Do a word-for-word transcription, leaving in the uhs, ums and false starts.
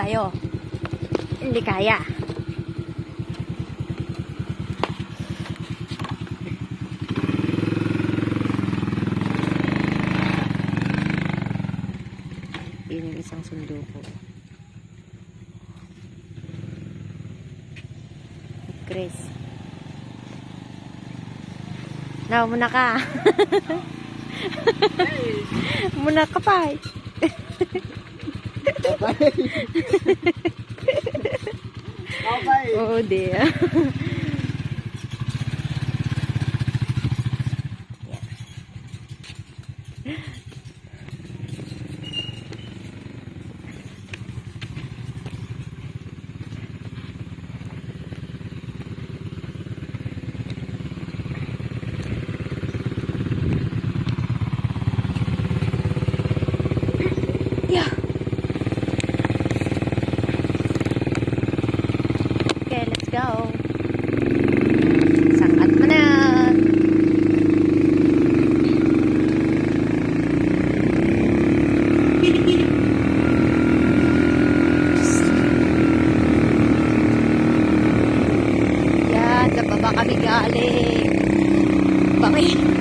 Ayo. Hindi kaya. Yun yung isang sundo ko. Chris. Now, muna ka. Muna ka pa eh. Okay. Oo, di. Yeah. Okay, let's go. Sangat manen. Yan, sa baba kami galing. Bangin.